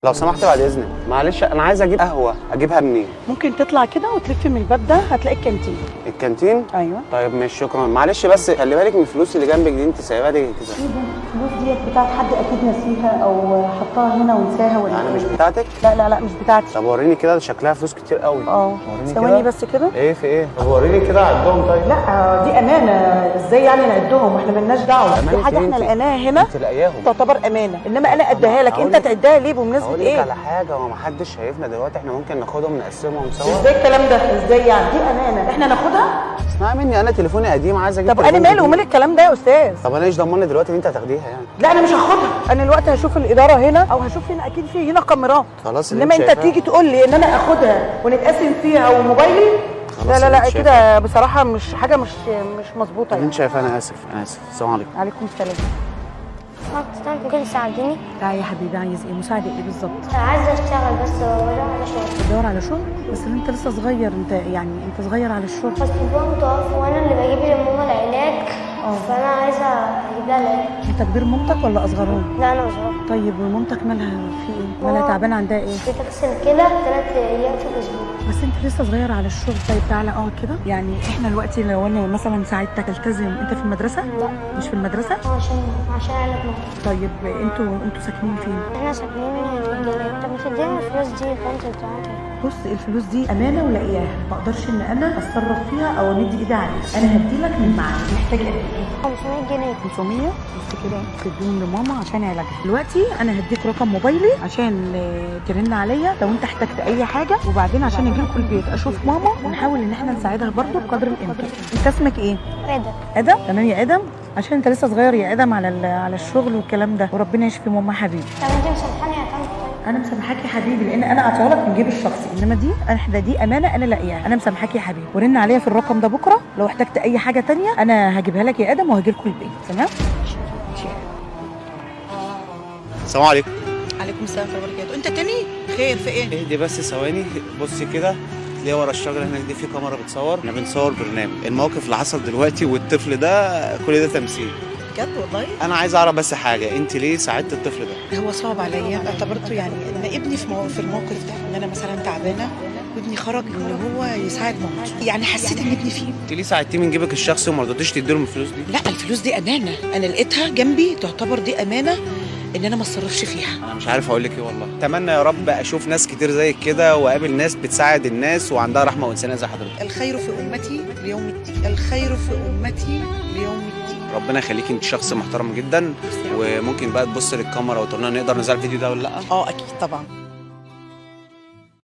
لو سمحت بعد اذنك، معلش انا عايز اجيب قهوة، اجيبها منين؟ ممكن تطلع كده وتلف من الباب ده هتلاقي الكانتين. الكانتين؟ ايوه. طيب ماشي شكرا. معلش بس خلي بالك من الفلوس اللي جنبك دي، انت سايباها دي كده. ايه ده؟ الفلوس ديت بتاعت حد اكيد نسيها او حطها هنا ونساها ولا يعني إيه؟ مش بتاعتك؟ لا لا لا مش بتاعتي. طب وريني كده، شكلها فلوس كتير قوي. اه وريني ثواني كده. بس كده. ايه في ايه؟ طب وريني كده عدهم. طيب لا دي امانه، ازاي يعني نعدهم واحنا مالناش دعوه؟ أمانة دي حاجة إيه احنا انت؟ لقيناها هنا انت لاقياهم تعتبر امانه، انما انا اديها لك انت تعدها ليه؟ بمناسبة هقول لك ايه؟ على حاجة، هو ما حدش شايفنا دلوقتي، احنا ممكن ناخدهم نقسمهم سوا. ازاي الكلام ده؟ ازاي يعني؟ دي امانه احنا ناخدها؟ اسمعي مني، انا تليفوني قديم عايز اجيب طب انا تليفون مالي جديد. ومال الكلام ده يا استاذ؟ طب انا ايش ضمني دلوقتي ان انت هتاخديها يعني؟ لا انا مش هاخدها، انا دلوقتي هشوف الادارة هنا او هشوف هنا، اكيد في هنا كاميرات. خلاص اللي انما انت انت شايفاه. تيجي تقول لي ان انا اخدها ونتقاسم فيها وموبايلي، خلاص لا لا اللي لا انت كده بصراحة مش حاجة مش مظبوطة اللي يعني. انت شايفاه. انا اسف انا اسف. السلام عليكم. عليكم السلام. ممكن تساعديني؟ تعالى يا حبيبي، عايز ايه؟ مساعدة ايه بالظبط؟ عايزة اشتغل بس ولا على شغل. تدور على شغل؟ بس انت لسه صغير، انت يعني انت صغير على الشغل. بس بابا متوفي وانا اللي بجيب لماما العلاج، فانا عايزة اجيب لها العلاج. انت كبير مامتك ولا اصغرهم؟ لا انا صغير. طيب ومامتك مالها في ايه؟ مالها تعبانة عندها ايه؟ بتغسل كلى 3 ايام في الاسبوع. بس انت لسه صغير على الشغل. طيب تعالى اقعد كده. يعني احنا دلوقتي لو انا مثلا ساعدتك تلتزم، انت في المدرسة؟ لا. مش في المدرسة؟ عشان علاج ماما. طيب انتوا ساكنين فين؟ احنا ساكنين في الجنينة. طب ما تديني الفلوس دي انت بتاعتك. بص الفلوس دي امانه ولاقياها، ما اقدرش ان انا اتصرف فيها او امد ايدي عليها، انا هديلك من معايا. محتاج قد ايه؟ 500 جنيه. 500 بس كده تديهم لماما عشان علاجها. دلوقتي انا هديك رقم موبايلي عشان ترن عليا لو انت احتجت اي حاجة، وبعدين عشان اجي لكم البيت اشوف ماما ونحاول ان احنا نساعدها برضو بقدر الامكان. انت اسمك ايه؟ ادم. ادم؟ تمام يا ادم، عشان انت لسه صغير يا ادم على الشغل والكلام ده، وربنا يشفي ماما حبيبي. طب انت مسامحاني يا طنط؟ انا مسامحاك يا حبيبي، لان انا اعطيها لك من جيب الشخصي، انما دي احنا دي امانه انا لاقياها. انا مسامحاك يا حبيبي، ورن عليا في الرقم ده بكره لو احتجت اي حاجة تانية، انا هجيبها لك يا ادم وهجي لكم البيت. تمام؟ السلام عليكم. عليكم السلام ورحمة الله وبركاته. انت تاني؟ خير في ايه؟ اهدي بس ثواني. بصي كده، تلاقي ورا الشجرة هناك دي في كاميرا بتصور، احنا بنصور برنامج. الموقف اللي حصل دلوقتي والطفل ده كل ده تمثيل. بجد والله؟ انا عايز اعرف بس حاجة، انت ليه ساعدت الطفل ده؟ هو صعب عليا، اعتبرته يعني ان ابني في الموقف ده، ان انا مثلا تعبانة وابني خرج ان هو يساعد مامته، يعني حسيت ان ابني فيه. انت ليه ساعدتيه من جيبك الشخصي وما رضيتيش تديله الفلوس دي؟ لا الفلوس دي امانه، انا لقيتها جنبي، تعتبر دي امانه ان انا ما اتصرفش فيها. انا مش عارف اقول لك ايه والله. اتمنى يا رب اشوف ناس كتير زيك كده، واقابل ناس بتساعد الناس وعندها رحمه وانسانيه زي حضرتك. الخير في امتي ليوم الدين، الخير في امتي ليوم الدين. ربنا يخليك، انت شخص محترم جدا. وممكن بقى تبص للكاميرا وتقول لنا نقدر ننزل الفيديو ده ولا لا؟ اه اكيد طبعا.